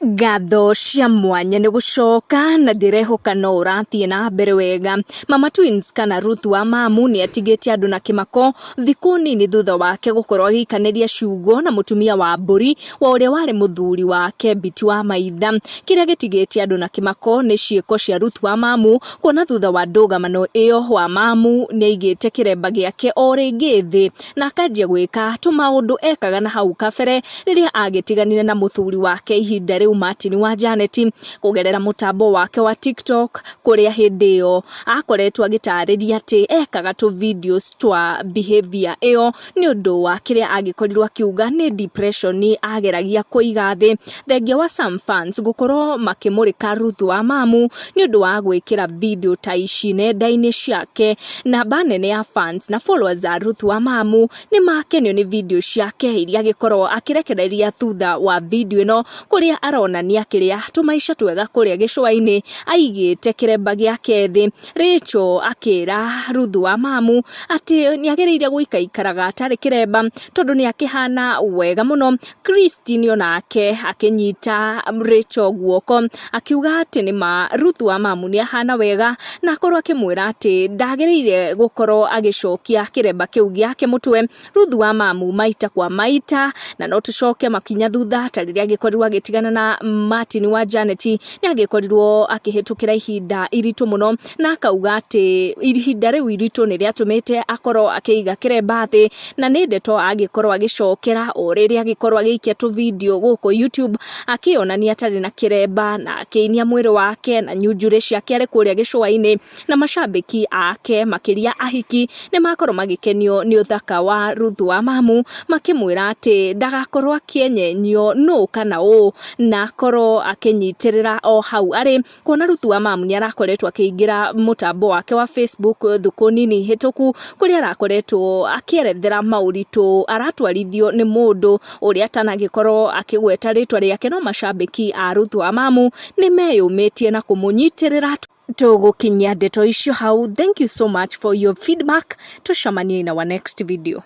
Ngatho cia mwanya nĩ gũcoka na ndĩrehoka no ũrathiĩ na mbere wega. Mama Twins kana Ruth wa Mamu nĩ atigĩte andũ na kĩmako thikũ nini thutha wake gũkorwo agĩikanĩria ciugo na mũtumia wa mbũri wa ũrĩa warĩ mũthuri wake Biti wa Maitha. Kĩrĩa gĩtigĩte andũ na kĩmako nĩ ciĩko cia Ruth wa Mamu kuona thutha wa ndũgamano ĩyo wa Mamu nĩ aigĩte kĩremba gĩake o rĩngĩ thĩ na akanjia gwĩka tũmaũndũ ekaga na hau kabere rĩrĩa agĩtiganire na mũthuri wake ihinda rĩu Martin wa Janet kũgerera mũtambo wake wa TikTok kũrĩa hĩndĩ ĩyo akoretwo agĩtarĩria atĩ ekaga tũ videos twa behavior ĩyo nĩ ũndũ wa kĩrĩa agĩkorirwo akiuga nĩ depression ageragia kũiga thĩ. Thengia wa some fans gũkorwo makĩmũrĩka Ruth wa Mamu nĩ ũndũ wa gwĩkĩra video ta ici nenda-inĩ ciake. Namba nene ya fans na followers a Ruth wa Mamu nĩ makenio nĩ video ciake iria agĩkorwo akĩrekereria thutha wa video ĩno kũrĩa aronania kĩrĩa tũmaica twega kũrĩa gĩcũa-inĩ aigĩte kĩremba gĩake thĩ. Rachel akĩra Ruth wa Mamu atĩ nĩ agĩrĩire gũikaikaraga atarĩ kĩremba tondũ nĩ akĩhana wega mũno. Christine onake akĩnyita Rachel guoko akiuga atĩ nĩ ma Ruth wa Mamu nĩ ahana wega na akorwo akĩmwĩra atĩ ndagĩrĩire gũkorwo agĩcokia kĩremba kĩu gĩake mũtwe. Ruth wa Mamu maita kwa maita na no tũcoke makinya thutha ta rĩrĩa agĩkorirwo agĩtigana na Martin wa Janet nĩ agĩkorirwo akĩhĩtũkĩra ihinda iritũ mũno na akauga atĩ ihinda rĩu iritũ nĩ rĩatũmĩte akorwo akĩiga kĩremba thĩ na nĩ ndeto agĩkorwo agĩcokera o rĩrĩa agĩkorwo agĩikia tũ video gũkũ YouTube akĩonania atarĩ na kĩremba na akĩinia mwĩrĩ wake na nyunjurĩ ciake arĩ kũrĩa gĩcũa-inĩ na macambĩki ake makĩria ahiki nĩ makorwo magĩkenio nĩ ũthaka wa Ruth wa Mamu makĩmwĩra atĩ ndagakorwo akĩenyenyio nũ kana ũ na akorwo akĩnyitĩrĩra o hau arĩ. Kuona Ruth wa Mamu nĩ arakoretwo akĩingĩra mũtambo wake wa Facebook thukũ nini hĩtũku kũrĩa arakoretwo akĩerethera maũritũ aratwarithio nĩ mũndũ ũrĩa atanagĩkorwo akĩgweta rĩtwa rĩake no macambĩki a Ruth wa Mamu nĩ meyũmĩtie na kũmũnyitĩrĩra. Tũgũkinyia ndeto icio hau. Thank you so much for your feedback. Tucemanie in our next video.